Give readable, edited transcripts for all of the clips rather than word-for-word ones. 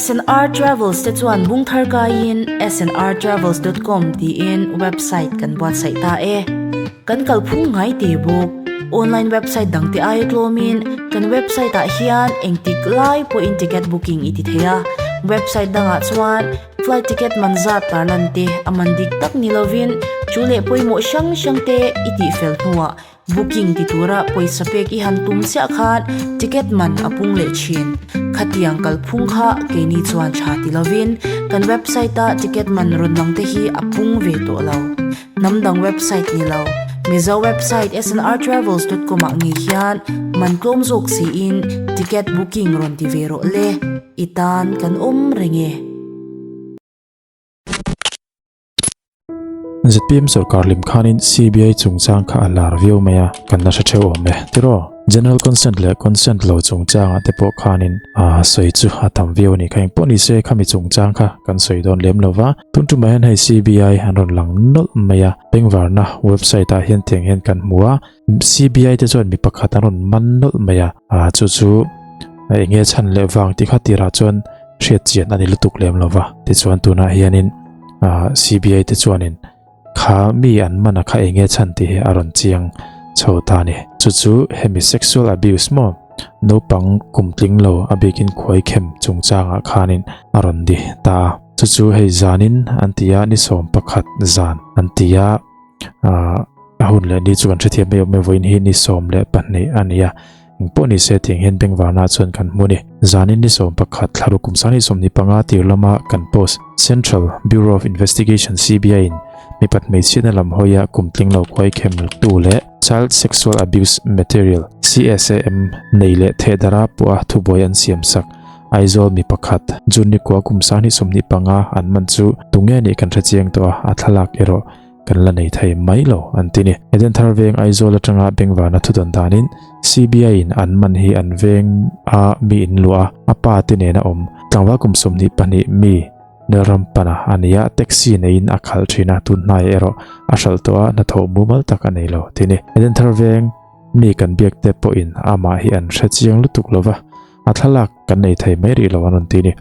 SNR Travels te chuan bung thar kaiin snrtravels dot com tiin website kan buatsaih ta e. Kan kalphung ngai te bawk. Online website dangte aia tlawmin kan website ah hian engtik lai pawhin ticket booking i ti thei a. Website dangah chuan flight ticket man zat tarlan te a man dik tak ni lovin chu leh pawimawh hrang hrang te i tihfel hnuah Booking ti tura pawisa pek i han tum chiah khan ticket man a pung leh thin. Khatiang kalphung kha keini chuan tha ti lovin kan website a ticket man rawn lang te hi a pung ve tawh lo. Hnam dang website ni lo, Mizo website snrtravels dot com ah ngei hian man tlawm zawk siin ticket booking rawn ti ve rawh le, i tan kan awm reng e. ZPM sorkar lim khanin CBI chungchang kha a lar viau mai a, kan la hre theuh awm e, tiraw? General consent leh consent lo chungchangah te pawh khanin a sawi chu a tam viau a ni kha, engpawh ni se khami chungchang kha kan sawi dawn lem lo va, tun tumah hian hei CBI an rawn lang nawlh mai a, Bengvarna website ah hian tiang hian kan hmu a, CBI te chuan mi pakhat an rawn man nawlh mai a, chu chu eng nge chhan leh vang tih kha tirah chuan hriat chian a ni lutuk lem lo va, tichuan tunah hianin CBI te chuanin kha mi an man a kha eng nge chhan tih hi a rawn chiang chho ta a ni. Chu chu hemi sexual abuse maw naupang kum tling lo a bikin khuai khem chungchangah khanin a rawn di ta a, chu chu hei zanin an ti a, ni 11 zan an ti a, a hun leh ni chu kan hrethiam mai awm e, vawiin hi ni 12 a ni a, engpawh ni se tiang hian bengvarna chuan kan hmu a ni. Zanin ni 11 thlaruk kum sang ni 25 tir lama kan post Central Bureau of Investigation CBI in mipat hmeichhiatna lam hawia kum tling lo khuai khem tu leh Child Sexual Abuse Material CSAM nei leh thehdara pawha thubuai an siam sak Aizawl mi pakhat June ni kua kum sang ni 25 an man chu tunge nih kan hrechiang tawh a, a thlalak erawh kan la nei thei mai lo an ti ni. Eden thar veng Aizawl atanga Bengvana thudawn danin CBI in an man hi an veng a mi in luah a, a pa te nena awm tlangval kum 22 mi Nelram pana a ni a, taxi neiin a khalh thin a, tun hnai erawh a hralh tawh a, hnathawh mumal tak a nei lo ti ni. Eden thar veng mi kan biak te pawhin amah hi an hre chiang lutuk lova, a thlalak kan nei thei mai rih lo an rawn ti ni.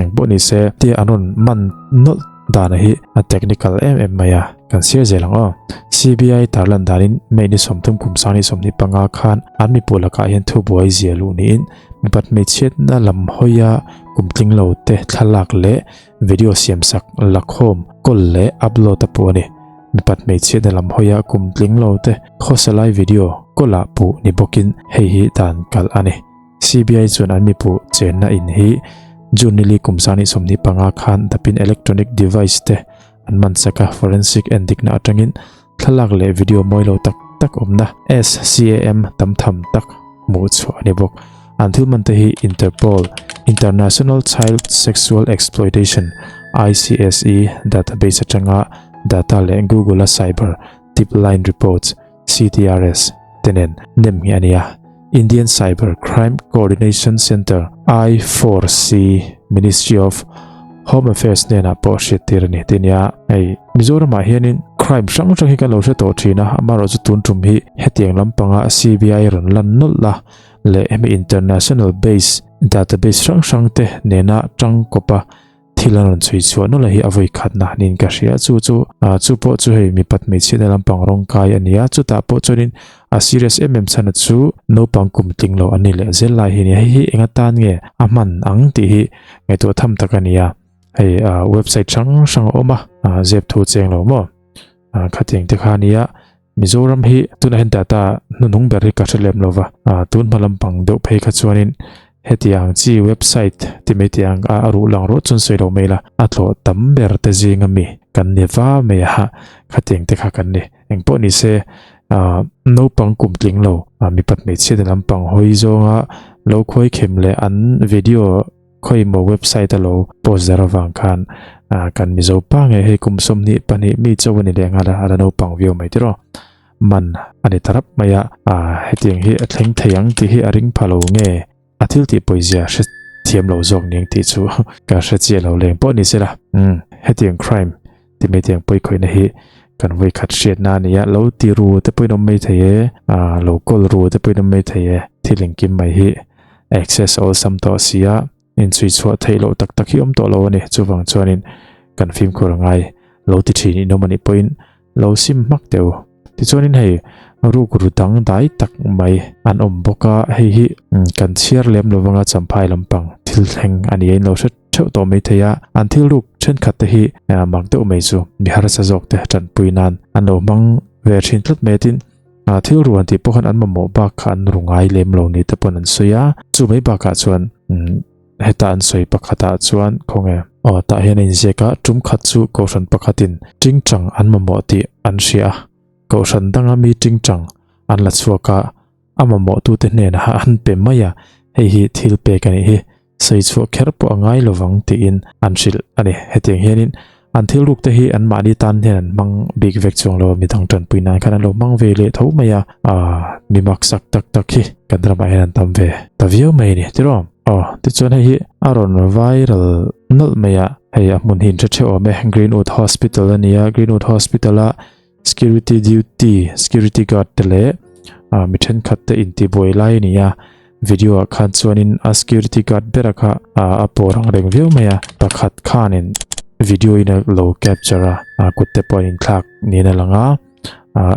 Engpawh ni se tia an rawn man nawlh dan hi a technical em em mai a, kan sir zel ang aw. CBI tarlan danin May ni 30 kum sang ni 25 khan an mipu lakah hian thubuai zia luh niin mipat hmeichhiatna lam hawia kum tling lo te thlalak leh video siamsak lakhawm kawl leh upload a puh a ni. Mipat hmeichhiatna lam hawia kum tling lo te khawsa lai video kawlah puh ni bawkin hei hi dan kalh a ni. CBI chuan an mipu chenna in hi June nili kum 25 khan dapin electronic device te an man chak a, forensic endikna atangin thlalak leh video mawi lo tak tak awmna SCAM tam tham tak hmuh chhuah a ni bawk. An thil man te hi Interpol, International Child Sexual Exploitation, ICSE, database atanga data leh Google a cyber tip line reports, CTRS, te nen nem hi a ni a. Indian Cyber Crime Coordination Centre, I4C, Ministry of Home Affairs hnenah pawh hriat tir a ni ti nia. Hei Mizoramah hianin crime hrang hrang hi kan lo hre tawh thin a, amaherawhchu tun tum hi hetiang lampanga CBI rawn lan nawlh a leh hemi international base database hrang hrang te nena tangkawp a Thil an rawn chhui chhuah nawlh a hi a vawi khatna niin ka hria chu chu chu pawh chu hei mipat hmeichhiatna lampang rawng kai a ni a chutah pawh chuanin a serious em em chhan a chu naupang kum tling lo an ni leh zel lai hi a ni a hei hi eng atan nge a hman ang tih hi ngaihtuah tham tak a ni a hei website hrang hrang a awm a zep thu cheng lo maw khatiang te kha a ni a Mizoram hi tunah hian data hnuhnung ber hi ka hre lem lova, tun hma lampang deuh phei kha chuanin hetiang chi website ti mai tih ang a ruh lang ruah chuan sawi lo mai la, a tlawh tam ber te zinga mi kan ni va mai a, khatiang te kha kan ni. Engpawh ni se naupang kum tling lo mipat hmeichhia te lampang hawi zawnga lo khuai khem leh an video Khawi maw website a lo post dar avang khan kan Mizo pa nge hei kum 22 mi chauh a ni leh nghal a, a la naupang viau mai tiraw. Man a ni ta rap mai a, hetiang hi a thleng thei ang tih hi a ring pha lo nge a thil tih pawizia hre thiam lo zawk niang tih chu ka hre chiah lo leng pawh ni sela. Hetiang crime ti mai tiang pawi khawihna hi kan vawi khat hriatna a ni a, lo ti ru te pawhin awm mai thei e, lo call ru te pawhin awm mai thei e, thil engkim mai hi access awlsam tawh si a. Inchhui chhuah theih loh tak tak hi awm tawh lo a ni. Chuvang chuanin kan fimkhur a ngai lo ti thin in awm a nih pawhin lo sim hmak teh u. Tichuanin hei rukru dang dai tak mai an awm bawk a, hei hi kan chhiar lem lo vanga champhai lampang thil thleng a ni a, in lo hre theuh tawh mai thei a. An thil ruk thenkhat te hi mak deuh mai chu mi harsa zawk te tanpui nan an lo hmang ve thin tlat mai a tin thil ruan tih pawh khan an mamawh bak kha an ru ngai lem lo ni te pawn an sawi a. Chu mai bakah chuan Heta an sawi pakhatah chuan khawnge aw tah hian a inziak a, tum khat chu kohhran pakhatin tingtang an mamawh tih an hria a, kohhran danga mi tingtang an la chhuak a, a mamawhtute hnenah an pe mai a, hei hi thil pek a nih hi, sawi chhuah kher pawh a ngai lovang tiin an hrilh a ni. Hetiang hianin an thil rukte hi anmahni tan hian an hmang bik vek chuang lo a, midang tanpui nan khan an lo hmang ve leh tho mai a, aaa mi maksak tak tak hi kan ramah hian an tam ve ta viau mai a ni tiraw? Aw tichuan hei hi a rawn viral nawlh mai a, hei a hmun hi in hre theuh awm e, Greenwood Hospital a ni a, Greenwood Hospital a security duty security guard te leh ah mi thenkhat te intibuai lai a ni a, video ah khan chuanin a security guard bera kha ah a pawr ang reng viau mai a, pakhat khanin video in a lo capture a, ah kut te pawh an inthlak niin a lang a.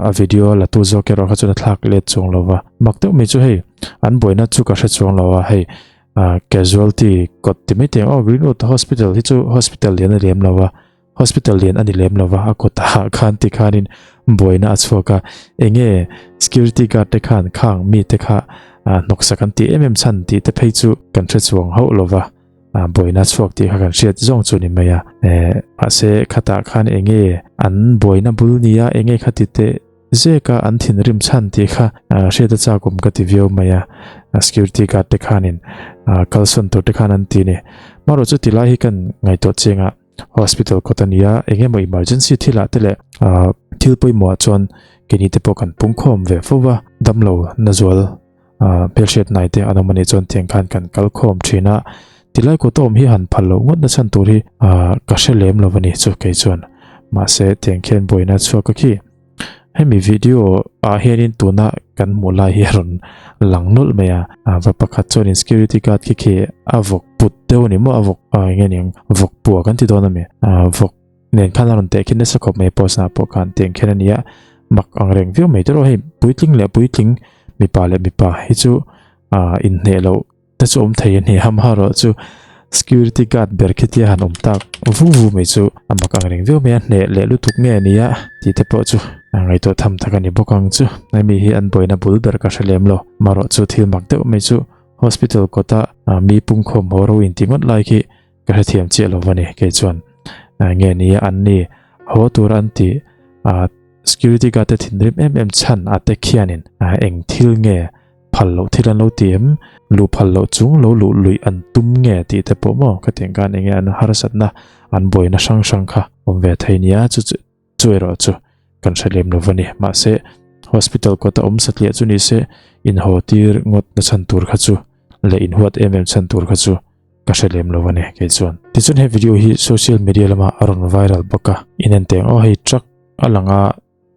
a video la tu zawk erawh kha chuan a thlak let chuang lo va mak deuh mai chu hei an buaina chu ka hre chuang lo a hei casualty kawt ti mai teng aw Greenwood hospital hi chu hospital lian a lem lo va hospital lian a ni lem lo va a kawtah khan ti khanin buaina a chhuak a enge security guard te khan khang mi te kha hnawksak an ti em em chhan tih te phei chu kan hre chuang hauh lo va. a buaina chhuak tih kha kan hriat zawng chu ni mai a eh mahse khatah khan enge an buaina bul nia enge kha ti teh zek a an thinrim chhan tih kha hriat a chak awm ka ti viau mai a security guard te khanin kalsawn tur te khan an ti ni marawh chu tilai hi kan ngaihtuah chiang a hospital kawt a nia enge maw emergency thil ah te leh thil pawimawh ah chuan keini te pawh kan pungkhawm ve fo va damlo na zual Hmelhriat hnai te an awm a nih chuan tiang khan kan kal khawm thin a, tilai kawt awm hi han phal loh ngawt na chhan tur hi ka hre lem lo a ni chu kei chuan mahse tiang khian buaina chhuak a khi. Hemi video ah hianin tuna kan hmuh lai hi a rawn lang nawlh mai a, va pakhat chuanin security guard khi khi a vawk put deuh a ni maw a vawk eng nge niang vawk pua kan ti dawn a mi vawk nen khan a rawn teh khi nasa khawp mai post ah pawh khan tiang khian a nia mak ang reng viau mai tawh hei puitling leh puitling mipa leh mipa hi chu ah inhneh loh te chu awm thei a ni a amaherawh chu security guard ber khi tia han awm tak vu vu mai chu a mak ang reng viau mai a hneh leh lutuk nge a nia tih te pawh chu a ngaihtuah tham tak a ni bawk ang chu hemi hi an buaina bul ber ka hre lem lo amaherawh chu thil mak deuh mai chu hospital kawta mi pungkhawm haw ro intih ngawt lai khi Ka hrethiam chiah lo va ni kei chuan nge ni an ni haw tur an ti security guard te thinrim em em chhan a te khianin eng thil nge phal loh thil an lo ti em luh phal loh chung lo luh luih an tum nge tih te pawh maw ka tiang khan enge an harsatna an buaina hrang hrang kha awm ve thei nia chu chu erawh chu kan hre lem lo va ni mahse hospital kawta awm satliah chu ni se inhaw tir ngawt na chhan tur kha chu leh inhuat em em chhan tur kha chu ka hre lem lo a ni kei chuan. Tichuan he video hi social media lama a rawn viral bawk a, inenteng aw hei truck a lang a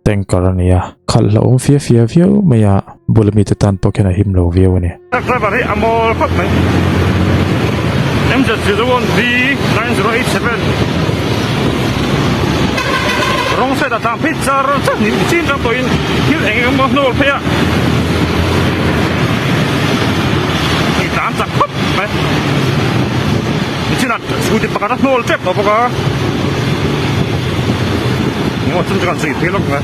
tanker a nia, khalh hlauhawm fia fia viau mai a, bula mite tan pawh khian a him lo viau a ni. Truck driver hi a mawl khawp mai. MZ01B 9087 Rawng side ah tlang phei char char ni chin tang tawhin thil eng eng emaw hnawl phei a ni tlan chak khawp mai nichinah scooty pakhat a hnawl tep tawh bawk a engemaw chun chu kan zui phei lawk mai.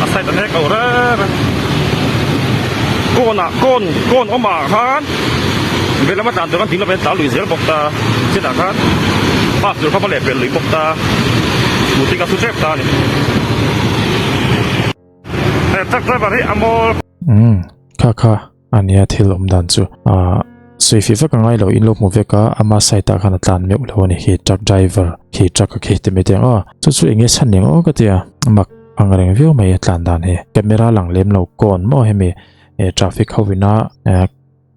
A side a nek lo reng a kawnah kawn kawn awmah khan veilam a tlan tur khan ding lovin a tlan lui zel bawk ta chetah khan bus tur kha va leh pel lui bawk ta scooty ka su tep ta a ni he truck driver hi a mawl. Umm kha kha a nia thil awm dan chu ah sawi fih vek a ngai lo in lo hmu vek a ama side ah khan a tlan meuh lo a ni khi truck driver khi truck a khi ti mai te ang aw chu chu eng nge chhan eng aw ka ti a mak ang reng viau mai a tlan dan hi camera lang lem lo kawn maw hemi eh traffic ho ina eh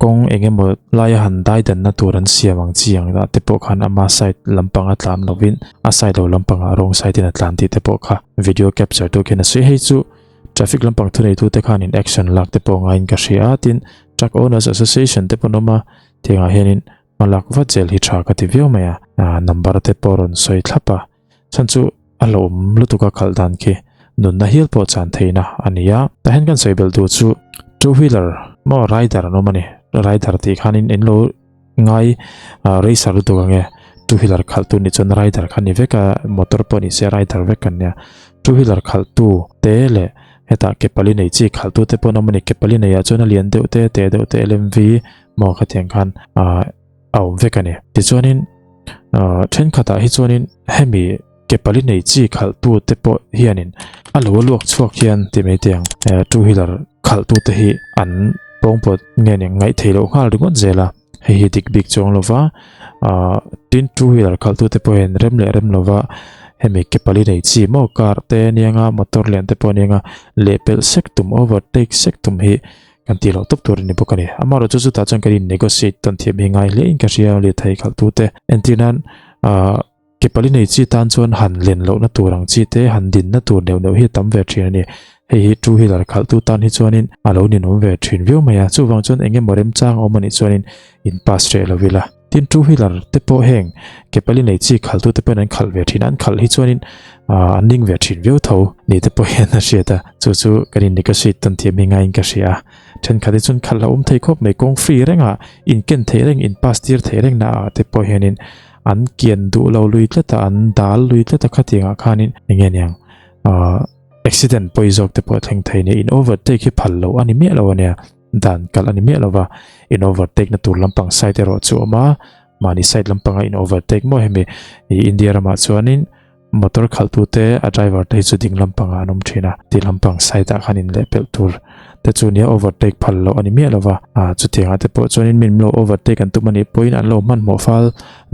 kawng eng emaw laia han dai danna tur an siam ang chi ang ah te pawh khan ama side lampang a tlan lovin a side lo lampangah wrong side in a tlan tih te pawh kha video capture tu khian a sawi hei chu. Traffic lampang thuneitute khanin action lak te pawh ngaiin ka hria a, tin Truck Owners Association te pawh an awm a, tiangah hianin hma lak vat zel hi tha ka ti viau mai a, number te pawh rawn sawi thlap a, chhan chu a hlauhawm lutuk a khalh dan khi nunna hial pawh chan theihna a ni a. Tah hian kan sawi belh duh chu two wheeler maw rider an awm a ni, rider tih khanin in lo ngai racer lutuk ang e, two wheeler khalh tu nih chuan rider kha ni vek a, motor pawh ni se rider vek kan nia, two wheeler khalh tu te leh hetah ke pali nei chi khalh tu te pawh an awm a ni, ke pali nei ah chuan a lian deuh te te deuh te lmv maw khatiang khan ah a awm vek a ni. Tichuanin ah thenkhatah hi chuanin hemi ke pali nei chi khalh tu te pawh hianin a lo luak chhuak hian ti mai teh ang eh two wheeler khalh tu te hi an pawngpawt nge ni ngaih theih loh nghal ringawt zel a hei hi dik bik chuang lova ah tin two wheeler khalh tu te pawh hian rem leh rem lova hemi ke pali nei chi maw car te anianga motor lian te pawh anianga lehpelh sek tum overtake sek tum hi Kan tih loh tawp tur a ni bawk a ni. Amaherawhchu chutah chuan kan in negotiate tawn thiam hi ngai hle in ka hria lirthei khalh tu te. Entir nan ah ke pali nei chi tan chuan han len lohna tur ang chi te han dinna tur neuh neuh hi a tam ve thin a ni. Hei hi two wheeler khalh tu tan hi chuanin a lo ninawm ve thin viau mai a. Chuvang chuan eng emaw remchang a awm a nih chuanin in pass reh lo ila. Tin two wheeler te pawh heng ke pali nei chi khalh tu te pawhin an khalh ve thin a, an khalh hi chuanin ah an ning ve thin viau tho ni te pawh hian a hriat a, chu chu kan in negotiate tawn thiam hi ngaiin ka hria a, thenkhat hi chuan khalh a awm thei khawp mai kawng free reng a in ken theih reng in pass tir theih reng na ah te pawh hianin an kian duh lo lui tlat a an dal lui tlat a khatiang ah khanin eng nge niang ah accident pawi zawk te pawh a thleng thei nia in overtake hi phal loh a ni miah lo ania. Dan kalh a ni miah lova, in overtake na tur lampang side erawh chu a awm a, mahni side lampanga in overtake maw hemi ih India ramah chuanin motor khalhtute a driver te hi chu ding lampangah an awm thin a, ti lampang side ah khan in leh pelh tur te chu nia overtake phal loh a ni miah lova, ah chutiangah te pawh chuanin min lo overtake an tum a nih pawhin an lo hmanhmawh fal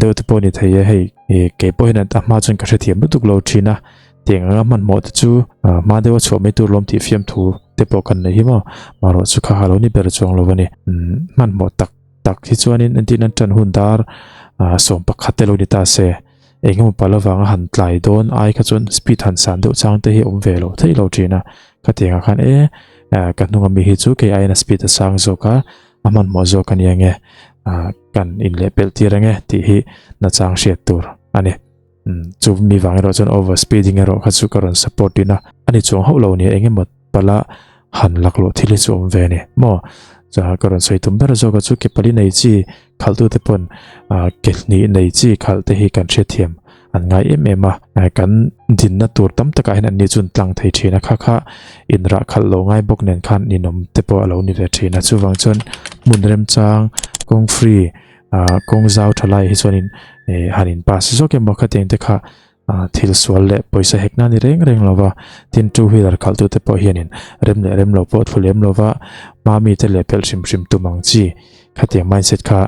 deuh te pawh a ni thei e, hei ih keipawh hian a hma chuan ka hrethiam lutuk lo thin a, tiang anga hmanhmawh te chu hma deuha chhuah mai tur lawm tih fiamthu te pawh kan nei hi maw marawh chu kha lo ni ber chuang lo a ni hmanhmawh tak tak hi chuanin entin an tan hun dar 11 te lo ni ta se engemaw pal avanga han tlai dawn ai kha chuan speed han san deuh chang te hi awm ve lo thei lo thin a khatiangah khan e ka hnunga mi hi chu kei aiin a speed a sang zawk a a hmanhmawh zawk a ni ange kan inlehpelh tir ange tih hi nachang hriat tur a ni. Chu mi vang erawh chuan over speeding erawh kha chu ka rawn support in a, ani chuang hauh lo nia eng emaw pala han laklawh thil hi chu awm ve a ni maw. Chuan ka rawn sawi tum ber zawk a chu ke pali nei chi khalh tu te pawn ah ke hnih nei chi khalh te hi kan hriatthiam an ngai em em a, kan dinna tur tam takah hian anni chuan tlang thei thin a, kha kha inrah khalh lo ngai bawk nen khan ninawm te pawh a lo ni ve thin a, chuvang chuan hmun remchang kawng free ah kawng zau tha lai hi chuanin eh han in pass zawk emaw khatiang te kha ah thil sual leh pawisa hek na ni reng reng lova tin two wheeler khalh tu te pawh hianin rem leh rem lo pawh thlu lem lova hma mi te leh pelh hrim hrim tum ang chi khatiang mindset kha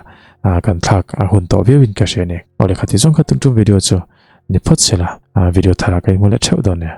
ah kan thlak a hun tawh viau in ka hria a ni. Awle khati zawng kha tum tum video chu ni phawt sela ah video thar ah ka inhmu leh theuh dawn nia.